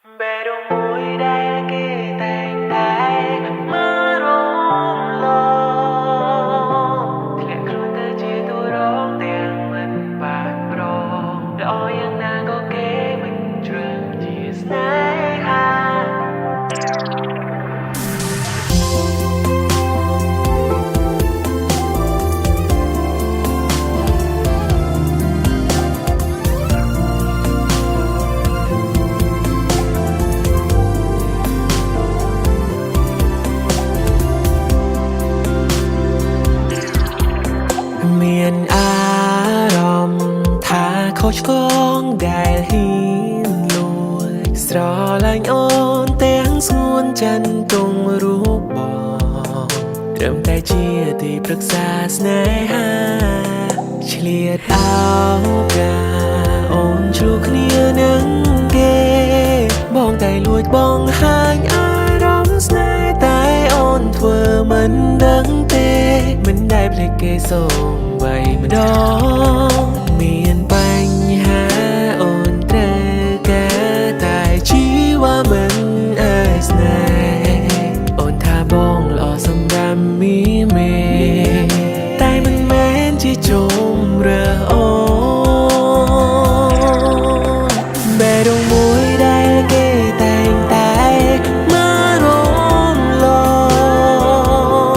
បេះដូងមួយដែលគេតែងតែមើលរំលងធ្លាក់ខ្លួនទៅជាតួរងទាំងមិនបានប្រងល្អយ៉ាងណាក៏គេមិនជ្រើសជាស្នេហា មានអារម្មណ៍ថាខុសឆ្គងដែលហ៊ានលួចស្រឡាញ់អូនទាំងស្ងួនចិនទងរូបបងត្រឹមតែជាទីប្រឹក្សាស្នេហាឆ្លៀតអោកាអូនឆ្លោះគ្នានឹងគេបងតែលួចបងហាញអារម្មណ៍ស្នេហ៍តែអូនធ្វើមិនដឹងទេមិនដែលភ្លេចគេសូម្បីម្ដងមានបញ្ហាអូនត្រូវការតែជីវ៉ាមិនអាចស្នេហ៍អូនថាបងល្អសម្រាប់មីមេតែមិនមែនជាជុំរើអូនបេះដូងមួយដែលគេតែងតែមើលរំល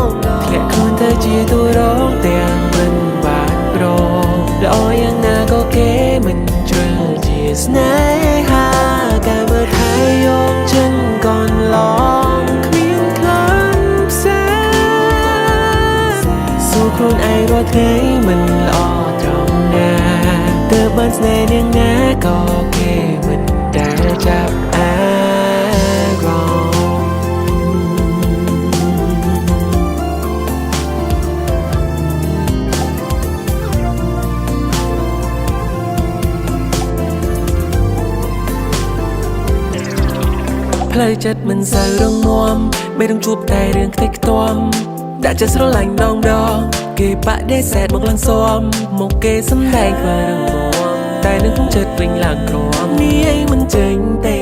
ងធ្លាក់ខ្លួនទៅជាតួរងទាំងមិនបានប្រងល្អយ៉ាងណាក៏គេមិនជ្រើសជាស្នេហាការមើលថែយកចិនកនឡងគ្មានក្លិនផ្សេងស៊ូខ្លួនឯងរាល់ថ្ងៃមិនល្អត្រង់ណាទើបបានស្នេហ៍នាងណាក៏គេមិនដែលចាប់អារម្មណ៍ ផ្លូវចិត្តមិនសូវរងមាំបេះដូងជួបតែរឿងខ្ទេចខ្ទាំដាក់ចិត្តស្រឡាញ់ដងដងគេបដិសេធមកឡើងស៊ាំមកគេសំដែងធ្វើរងមាំតែនឹងក្នុងចិត្តវិញឡើងក្រំនេះឯងមិនចេញទេ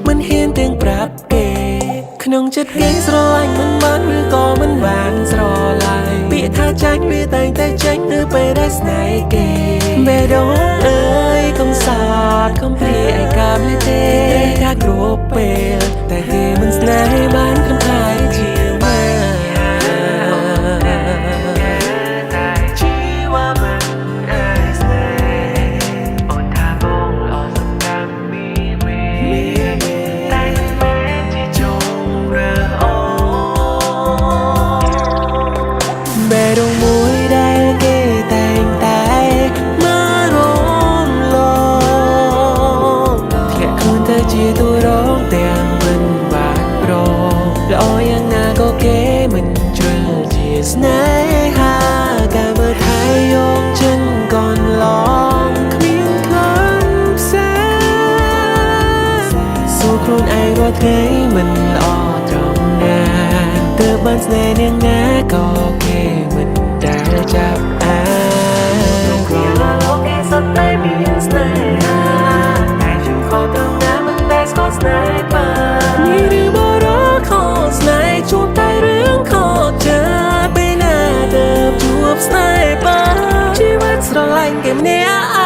មិនហ៊ានទាំងប្រាប់គេក្នុងចិត្តគេស្រឡាញ់មិនបានឬក៏មិនបានស្រឡាញ់ពាក្យថាចាញ់វាតែងតែចេញនៅពេលដែលស្នេហ៍គេបេះដូងអើយកុំសោតកុំព្រាឯកាមលេទេត្រូវការគ្រប់ពេលតែគេមិនស្នេហ៍បានត្រឹមខ្លាយជាម៉ាតែជីវ៉ាមិនអាចស្នេហ៍អូនថាបងល្អសម្រាប់មីមេតែមិនមែនជាជុំរើអូនបេះដូងមួយដែលគេតែងតែមើលរំលងធ្លាក់ខ្លួនទៅជាតួរងទាំងមិនបានប្រងល្អយ៉ាងណាក៏គេមិនជ្រើសជាស្នេហាការមើលថែយកចិនកនឡងគ្មានក្លិនផ្សេងស៊ូខ្លួនឯងរាល់ថ្ងៃមិនល្អត្រង់ណាទើបបានស្នេហ៍នាងណាក៏គេមិនដែលចាប់អារម្មណ៍លោកគេសុទ្ធតែមានស្នេហាតែខ្ញុំខកត្រង់ណាមិនដែលស្គាល់ស្នេហ៍បាននេះឬបរោខស្នេហ៍ជួបតែរឿងខកចិត្តពេលណាទើបជួបស្នេហ៍បានជីវិតស្រឡាញ់គេម្នាក់